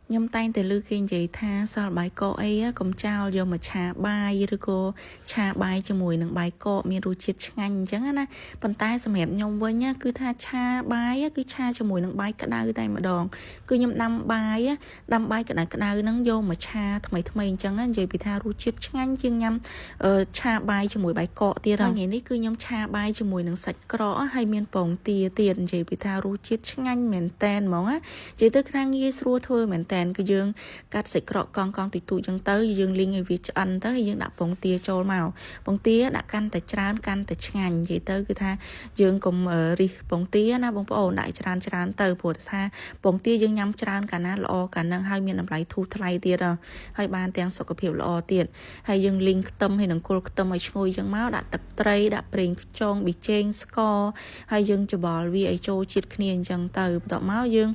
ខ្ញុំតែងតែឮគេនិយាយថាសល់បាយកកអីកុំចោលយកមកឆាបាយឬក៏ឆាបាយជាមួយនឹងបាយកកមានរសជាតិឆ្ងាញ់អញ្ចឹងណាប៉ុន្តែសម្រាប់ខ្ញុំវិញគឺថាឆាបាយគឺឆាជាមួយនឹងបាយក្តៅតែម្ដងគឺខ្ញុំដាំបាយដាំបាយក្តៅក្តៅហ្នឹងយកមកឆាថ្មីថ្មីអញ្ចឹងនិយាយពីថារសជាតិឆ្ងាញ់ជាងញ៉ាំឆាបាយជាមួយបាយកកទៀតហើយថ្ងៃនេះគឺខ្ញុំឆាបាយជាមួយនឹងសាច់ក្រកហើយមានពងទាទៀតនិយាយពីថារសជាតិឆ្ងាញ់មែនតែនហ្មងណានិយាយទៅថាងាយស្រួលធ្វើមែនតែនគឺយើងកាត់សាច់ក្រកកង់កង់តិចតួចចឹងទៅយើងលីងឲ្យវាឆ្អិនទៅហើយយើងដាក់ពងទាចូលមកពងទាដាក់កាន់តែច្រើនកាន់តែឆ្ងាញ់និយាយទៅគឺថាយើងកុំរិះពងទាណាបងប្អូនដាក់ច្រើនច្រើនទៅព្រោះថាពងទាយើងញ៉ាំច្រើនកាលណាល្អកាលហ្នឹងហើយមានតម្លៃធូរថ្លៃទៀតហើយបានទាំងសុខភាពល្អទៀតហើយយើងលីងខ្ទឹមហើយនឹងគល់ខ្ទឹមឲ្យឈ្ងុយចឹងមកដាក់ទឹកត្រីដាក់ប្រេងខ្យងប៊ីចេងស្ករហើយយើងច្បល់វាឲ្យចូលជាតិគ្នាអញ្ចឹងទៅបន្ទាប់មកយើង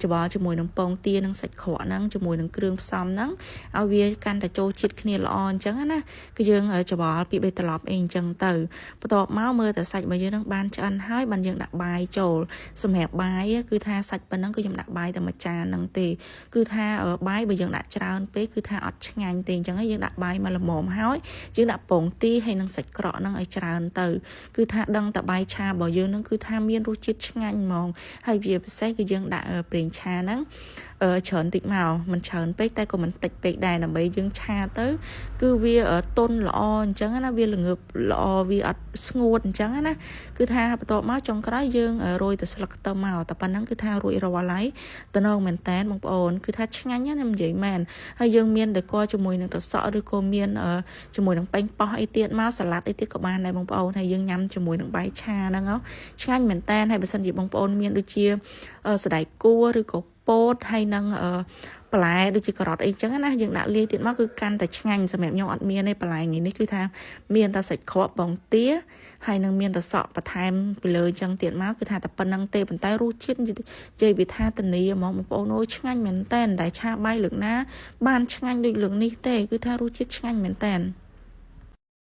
ច្បល់ជាមួយនឹងពងទានិងសាច់ក្រកហ្នឹងជាមួយនឹងគ្រឿងផ្សំហ្នឹងឲ្យវាកាន់តែចូលជាតិគ្នាល្អអញ្ចឹងណាគឺយើងច្បល់ពីបីត្រឡប់អីអញ្ចឹងទៅបន្ទាប់មកមើលតែសាច់របស់យើងនឹងបានឆ្អិនហើយបានយើងដាក់បាយចូលសម្រាប់បាយគឺថាសាច់ប៉ុណ្ណឹងគឺខ្ញុំដាក់បាយតែមួយចានហ្នឹងទេគឺថាបាយបើយើងដាក់ច្រើនពេកគឺថាអត់ឆ្ងាញ់ទេអញ្ចឹងយើងដាក់បាយមកល្មមហើយយើងដាក់ពងទាហើយនឹងសាច់ក្រកហ្នឹងឲ្យច្រើនទៅគឺថាដឹងតែបាយឆារបស់យើងហ្នឹងគឺថាមានរសជាតិឆ្ងាញ់ហ្មងហើយវាពិសេសគឺយើងដាក់ប្រេងឆាហ្នឹងច្រើនតិចមកមិនច្រើនពេកតែក៏មិនតិចពេកដែរដើម្បីយើងឆាទៅគឺវាតុនល្អអញ្ចឹងណាវាល្ងើបល្អវាអត់ស្ងួតអញ្ចឹងណាគឺថាបន្ទាប់មកចុងក្រោយយើងរោយតែស្លឹកខ្ទឹមមកតែប៉ុណ្ណឹងគឺថារួចរាល់ហើយតំណងមែនតែនបងប្អូនគឺថាឆ្ងាញ់ណាស់ខ្ញុំនិយាយមែនហើយយើងមានតកជាមួយនឹងត្រសក់ឬក៏មានជាមួយនឹងប៉េងប៉ោះអីទៀតមកសាឡាត់អីទៀតក៏បានដែរបងប្អូនហើយយើងញ៉ាំជាមួយនឹងបាយឆាហ្នឹងឆ្ងាញ់មែនតែនហើយបើសិនជាបងប្អូនមានដូចជាសណ្តែកគួរឬក៏ពោតហើយនឹងបន្លែដូចជាការ៉ុតអីចឹងណាយើងដាក់លាយទៀតមកគឺកាន់តែឆ្ងាញ់សម្រាប់ខ្ញុំអត់មានទេបន្លែថ្ងៃនេះគឺថាមានតែសាច់ក្រកពងទាហើយនឹងមានតែសក់បន្ថែមពីលើចឹងទៀតមកគឺថាតែប៉ុណ្្នឹងទេប៉ុន្តែរសជាតិនិយាយពីថាធានាហ្មងបងប្អូនអូយឆ្ងាញ់មែនតែនតែឆាបាយលើកណាបានឆ្ងាញ់ដូចលើកនេះទេគឺថារសជាតិឆ្ងាញ់មែនតែន។